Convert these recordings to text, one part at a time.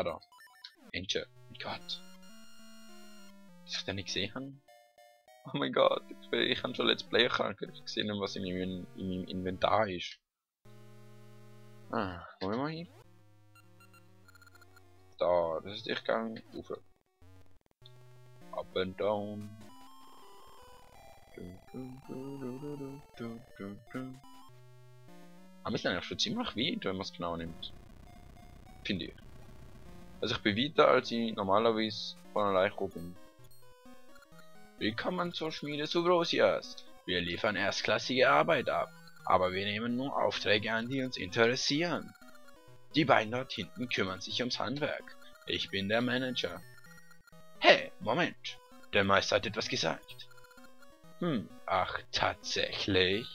Ah, da. Angel. Oh Gott. Dass ich den nicht gesehen habe? Oh mein Gott, ich habe schon Let's Play krank. Ich sehe nicht, was in meinem Inventar ist. Ah, wo sind wir hin? Da, das ist echt Gang. Ufer. Up and down. Aber ist eigentlich schon ziemlich weit, wenn man es genau nimmt. Finde ich. Also ich bin weiter, als ich normalerweise von allein gekommen bin. Willkommen zur Schmiede Subrosias. Wir liefern erstklassige Arbeit ab, aber wir nehmen nur Aufträge an, die uns interessieren. Die beiden dort hinten kümmern sich ums Handwerk. Ich bin der Manager. Hey, Moment. Der Meister hat etwas gesagt. Ach, tatsächlich?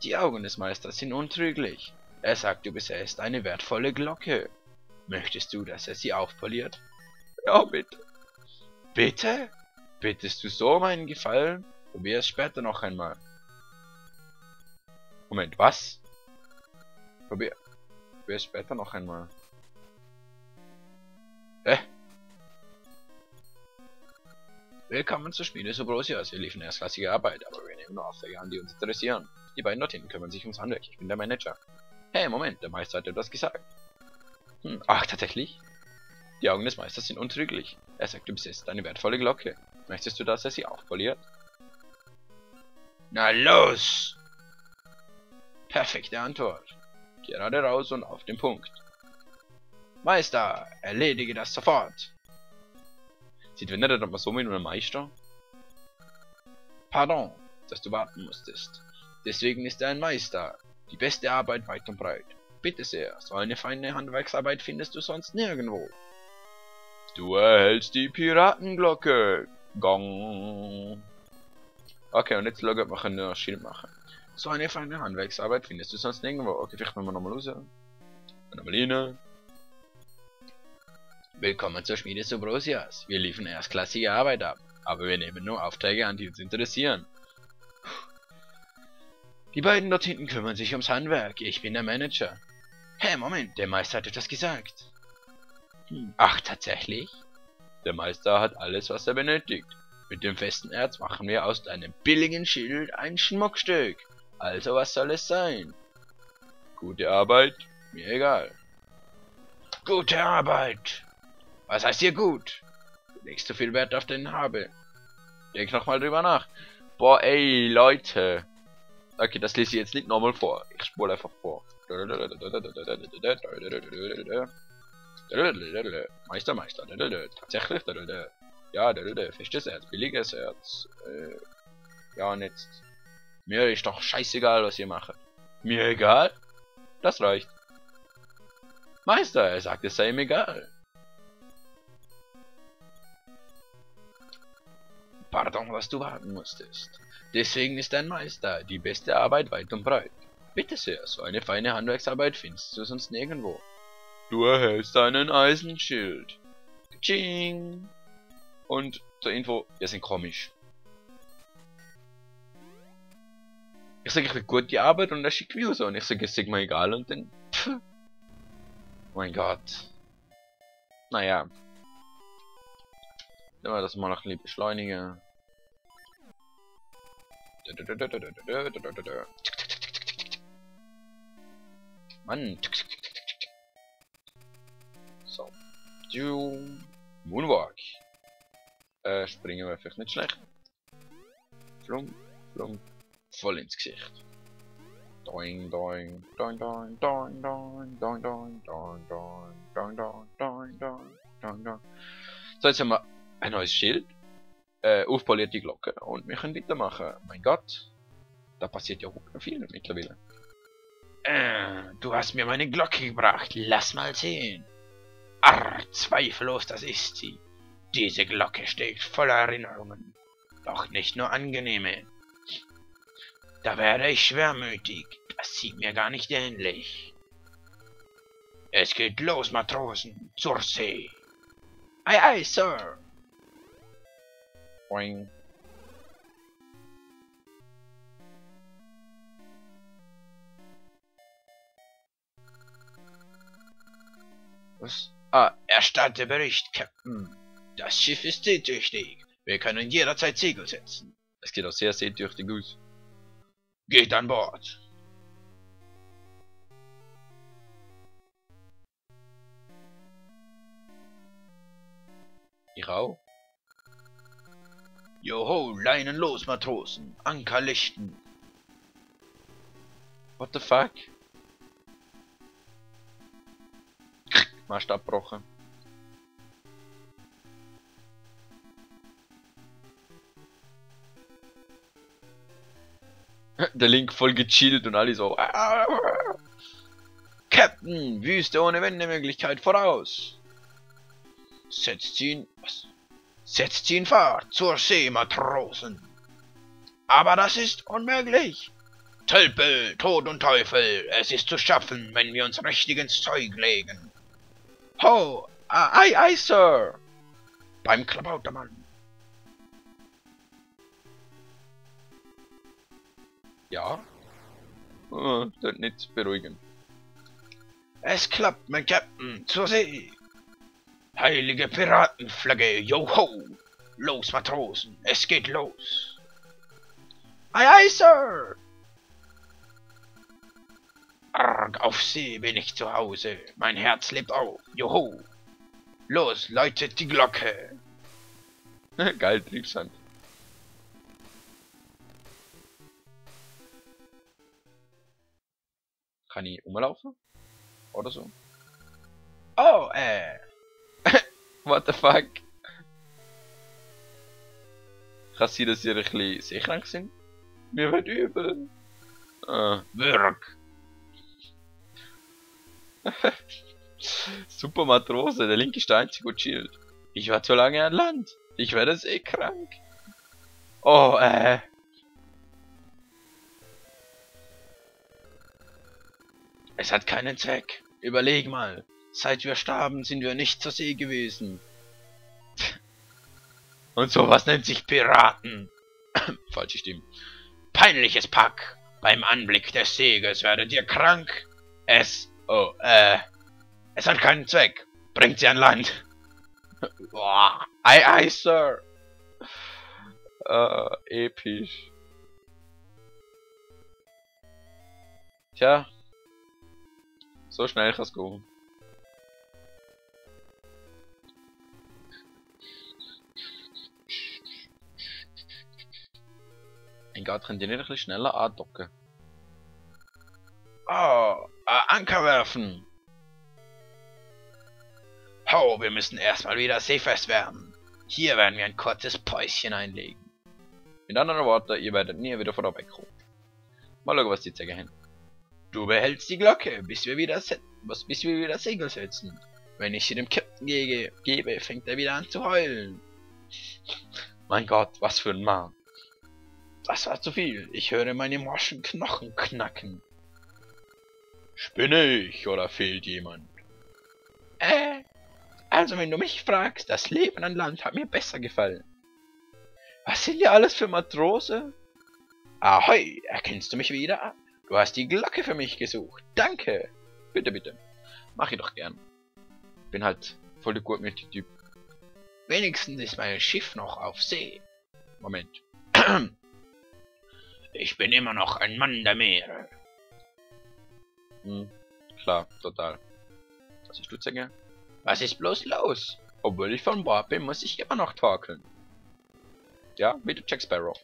Die Augen des Meisters sind untrüglich. Er sagt, du besäßt eine wertvolle Glocke. Möchtest du, dass er sie aufpoliert? Ja, bitte. Bitte? Bittest du so um einen Gefallen? Probier es später noch einmal. Moment, was? Probier es später noch einmal. Willkommen zur Schmiede Subrosias. Wir liefern erstklassige Arbeit, aber wir nehmen nur Aufträge an, die uns interessieren. Die beiden dort hinten kümmern sich ums Handwerk. Ich bin der Manager. Hey, Moment, der Meister hat etwas gesagt. Ach, tatsächlich? Die Augen des Meisters sind untrüglich. Er sagt, du besitzt eine wertvolle Glocke. Möchtest du, dass er sie aufpoliert? Na los! Perfekte Antwort. Gerade raus und auf den Punkt. Meister, erledige das sofort. Sieht wenn er dann mal so mit einem Meister? Pardon, dass du warten musstest. Deswegen ist er ein Meister. Die beste Arbeit weit und breit. Bitte sehr, so eine feine Handwerksarbeit findest du sonst nirgendwo. Du erhältst die Piratenglocke. Gong. Okay, und jetzt schauen, ob wir ein Schild machen. So eine feine Handwerksarbeit findest du sonst nirgendwo. Okay, vielleicht machen wir nochmal raus. Nochmal rein. Willkommen zur Schmiede Subrosias. Wir liefern erstklassige Arbeit ab, aber wir nehmen nur Aufträge an, die uns interessieren. Die beiden dort hinten kümmern sich ums Handwerk. Ich bin der Manager. Hey, Moment, der Meister hat etwas gesagt. Ach, tatsächlich? Der Meister hat alles, was er benötigt. Mit dem festen Erz machen wir aus einem billigen Schild ein Schmuckstück. Also was soll es sein? Gute Arbeit? Mir egal. Gute Arbeit! Was heißt hier gut? Du legst zu viel Wert auf den Habe. Denk nochmal drüber nach. Boah, ey, Leute. Okay, das lese ich jetzt nicht nochmal vor. Ich spule einfach vor. Meister, Meister. Tatsächlich. Ja, festes Erz, billiges Erz. Ja, und jetzt. Mir ist doch scheißegal, was ihr macht. Mir egal? Das reicht. Meister, er sagt, es sei ihm egal. Pardon, dass du warten musstest. Deswegen ist ein Meister die beste Arbeit weit und breit. Bitte sehr, so eine feine Handwerksarbeit findest du sonst nirgendwo. Du erhältst einen Eisenschild. Tsching. Und zur Info, wir sind komisch. Ich sage, ich will gut die Arbeit und er schickt Views und ich sage, es ist mir egal und dann... Pff. Mein Gott. Naja. Wenn wir das mal noch ein bisschen beschleunigen. Mann. So. Moonwalk. Springen wir vielleicht nicht schlecht. Flum, flum. Voll ins Gesicht. Doing, doing, doing, doing, doing, doing, doing, doing, doing, doing, doing, doing, doing, doing, doing. So, jetzt haben wir ein neues Schild. Aufpoliert die Glocke und wir können weitermachen. Mein Gott. Da passiert ja auch viel mittlerweile. Du hast mir meine Glocke gebracht. Lass mal sehen. Arr, zweifellos, das ist sie. Diese Glocke steckt voller Erinnerungen. Doch nicht nur angenehme. Da wäre ich schwermütig. Das sieht mir gar nicht ähnlich. Es geht los, Matrosen. Zur See. Ei, ei, Sir. Boing. Was? Ah, erstatte Bericht, Captain. Das Schiff ist seetüchtig. Wir können jederzeit Segel setzen. Es geht auch sehr seetüchtig aus. Geht an Bord. Ich auch. Joho, Leinen los, Matrosen. Anker lichten. What the fuck? Mast abgebrochen. Der Link voll gechillt und alle so. Captain, Wüste ohne Wendemöglichkeit voraus. Setzt sie in Fahrt zur See, Matrosen. Aber das ist unmöglich. Tölpel, Tod und Teufel, es ist zu schaffen, wenn wir uns richtig ins Zeug legen. Ho, ei, Sir. Beim Klabautermann. Ja? Oh, das ist nicht beruhigend. Es klappt, mein Captain, zur See. Heilige Piratenflagge, joho! Los, Matrosen, es geht los. Ei, Sir. Arg, auf See bin ich zu Hause. Mein Herz lebt auf, joho! Los, läutet die Glocke. Geil, Triebsand. Kann ich umlaufen? Oder so? Oh, what the fuck? Kann es sein, dass sie ein bisschen seekrank sind? Mir wird übel. Wirk. Super Matrose, der Link ist der einzige, der chillt. Ich war zu lange an Land. Ich werde seekrank. Oh, Es hat keinen Zweck. Überleg mal. Seit wir starben, sind wir nicht zur See gewesen. Und sowas nennt sich Piraten. Falsche Stimme. Peinliches Pack. Beim Anblick des Segels werdet ihr krank. Es hat keinen Zweck. Bringt sie an Land. Boah. Ei, Sir. Episch. Tja. So schnell kann es gehen. Ich könnte den nicht ein bisschen schneller andocken. Oh, Anker werfen. Ho, wir müssen erstmal wieder seefest werden. Hier werden wir ein kurzes Päuschen einlegen. Mit anderen Worten, ihr werdet nie wieder vorbeikommen. Mal schauen, was die zeigen hin. Du behältst die Glocke, bis wir wieder Segel setzen. Wenn ich sie dem Captain gebe, fängt er wieder an zu heulen. Mein Gott, was für ein Mann. Das war zu viel. Ich höre meine morschen Knochen knacken. Spinne ich oder fehlt jemand? Also wenn du mich fragst, das Leben an Land hat mir besser gefallen. Was sind ja alles für Matrose? Ahoi, erkennst du mich wieder? Du hast die Glocke für mich gesucht. Danke. Bitte, bitte. Mach ich doch gern. Bin halt voll der gutmütige Typ. Wenigstens ist mein Schiff noch auf See. Moment. Ich bin immer noch ein Mann der Meere. Klar, total. Was ist du Zenge? Was ist bloß los? Obwohl ich von Bord bin, muss ich immer noch torkeln. Ja, wie der Jack Sparrow.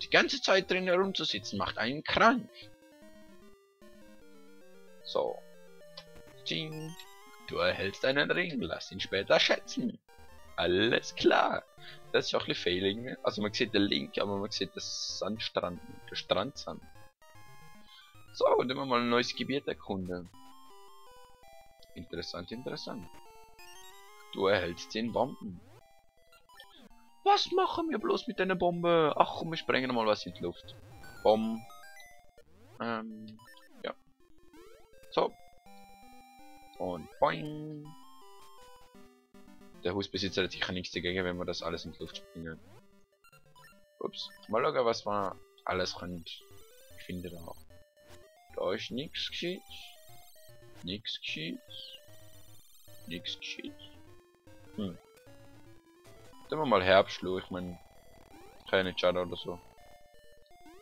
Die ganze Zeit drin herumzusitzen macht einen krank. So. Ching. Du erhältst einen Ring, lass ihn später schätzen. Alles klar. Das ist auch ein bisschen Failing. Also man sieht den Link, aber man sieht das Sandstrand, der Strandsand. So, und immer mal ein neues Gebiet erkunden. Interessant, interessant. Du erhältst 10 Bomben. Was machen wir bloß mit einer Bombe? Ach komm, wir sprengen mal was in die Luft. Bomb. Ja. So. Und boing. Der Husbesitzer hat sicher nichts dagegen, wenn wir das alles in die Luft springen. Ups. Mal schauen, was man alles kann. Ich finde da. Da ist nichts geschieht. Nichts geschieht. Nix geschieht. Hm. Dann wir mal Herbstloh, ich mein. Keine Chad oder so.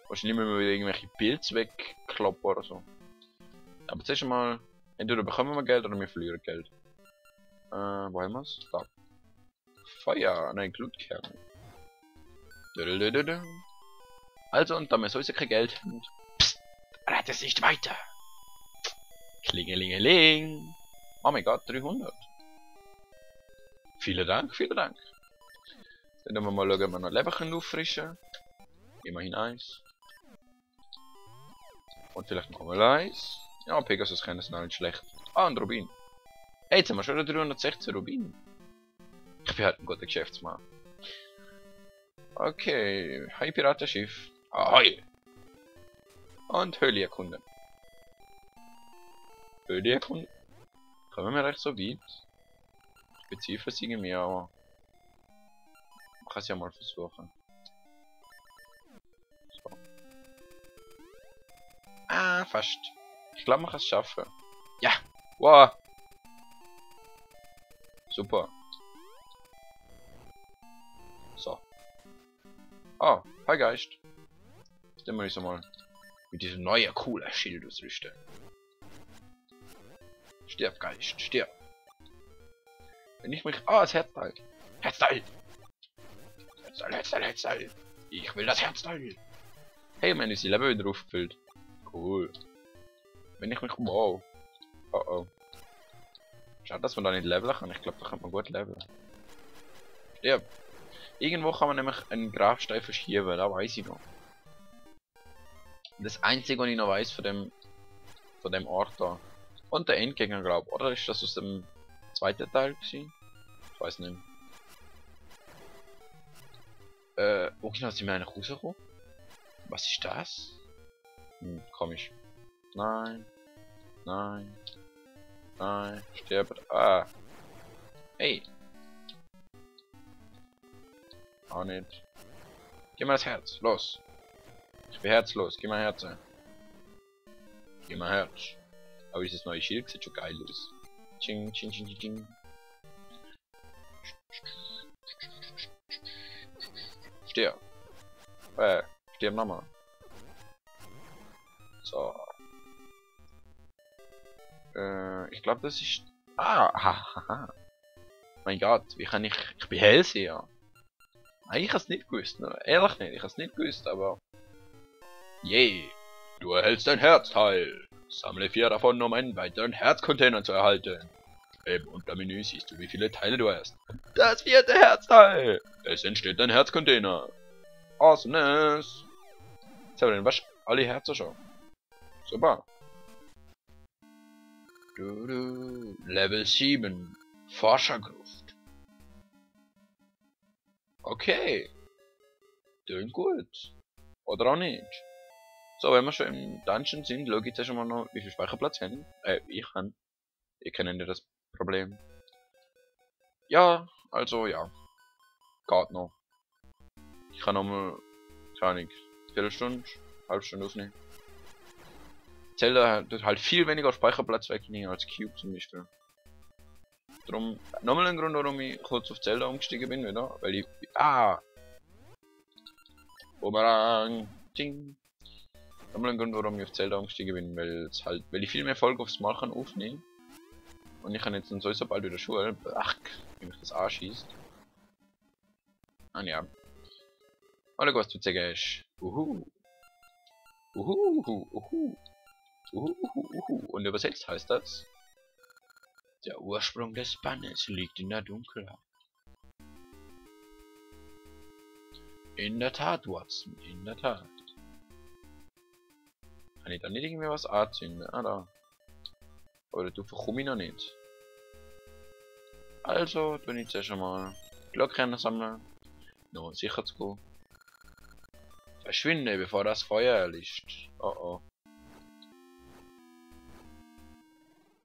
Wahrscheinlich müssen wir wieder irgendwelche Pilze wegkloppen oder so. Aber zuerst mal. Entweder bekommen wir Geld oder wir verlieren Geld. Wo haben wir's? Da. Feuer, nein, Glutkern. Also, und da wir sowieso kein Geld haben. Psst, rat es nicht weiter. Klingelingeling. Oh mein Gott, 300. Vielen Dank, vielen Dank. Dann werden wir mal schauen, ob wir noch Leberchen auffrischen. Immerhin eins. Und vielleicht noch mal eins. Ja, Pegasus kennen es noch nicht schlecht. Ah, und Rubin. Hey, jetzt haben wir schon 316 Rubin. Ich bin halt ein guter Geschäftsmann. Okay, hi Piratenschiff. Ahoi! Und Höhle erkunden. Höhle erkunden? Kommen wir recht so weit? Ich bezweifle es irgendwie, aber... Man kann es ja mal versuchen. So. Ah, fast. Ich glaube, man kann es schaffen. Ja! Wow! Super. So. Oh, hi Geist. Dann muss ich so mal mit diesem neuen coolen Schild ausrüsten. Stirb, Geist, stirb. Wenn ich mich... Ah, das Herzteil. Herzteil! Herzteil, Herzteil, Herzteil. Ich will das Herzteil. Hey, meine ist die Level wieder aufgefüllt. Cool. Wenn ich mich... Wow. Oh oh. Schade, dass man da nicht leveln kann. Ich glaube, da kann man gut leveln. Stirb. Irgendwo kann man nämlich einen Grabstein verschieben, da weiß ich noch. Das einzige, was ich noch weiß von dem Ort da. Und der Endgegner, glaube ich. Oder ist das aus dem zweiten Teil gewesen? Ich weiß nicht. Wo genau sind wir eigentlich rausgekommen? Was ist das? Hm, komisch. Nein. Nein. Nein. Stirbt. Ah. Hey. Auch nicht. Gib mal das Herz. Los. Ich bin herzlos. Gib mal Herz. Gib mal Herz. Aber dieses neue Schild sieht schon geil aus. Ching, ching, ching, ching, ching. Stirb. Stirb nochmal. So. Ich glaube, das ist... Ah, hahaha. Mein Gott, wie kann ich... Ich bin Hellseher. Nein, ich hab's nicht gewusst, ne? Ehrlich nicht, ich hab's nicht gewusst, aber... Yay! Du erhältst ein Herzteil! Sammle 4 davon, um einen weiteren Herzcontainer zu erhalten. Im Untermenü siehst du, wie viele Teile du hast. Das 4. Herzteil! Es entsteht ein Herzcontainer. Awesomeness! Jetzt haben wir den alle Herzen schon. Super. Level 7. Forschergruft. Okay. Klingt gut. Oder auch nicht. So, wenn wir schon im Dungeon sind, schaue ich jetzt schon mal noch, wie viel Speicherplatz haben. Ich kann. Ihr kennt ja das Problem. Ja, also ja. Geht noch. Ich kann nochmal, keine Ahnung, Viertelstunde, halbe Stunde aufnehmen. Zelda tut halt viel weniger Speicherplatz wegnehmen als Cube zum Beispiel. Darum, nochmal ein Grund, warum ich kurz auf Zelda umgestiegen bin wieder, weil ich... Ah! Bumerang! Ding! Nochmal ein Grund, warum ich auf Zelda umgestiegen bin, weil ich viel mehr Folgen aufs Mal kann aufnehmen. Und ich kann jetzt dann sowieso bald wieder Schule. Ach, wie mich das anschießt. Ah ja. Alle was du sagen ist. Uhu. Uhu, uhu. Uhu. Und übersetzt heißt das: Der Ursprung des Bannes liegt in der Dunkelheit. In der Tat, Watson, in der Tat. Kann ich da nicht irgendwie was anzünden? Ah, da. Oder du verkomme ich noch nicht. Also, tu ich zuerst einmal Glocken sammeln. Noch sicher zu gehen. Verschwinde, bevor das Feuer erlischt. Oh oh.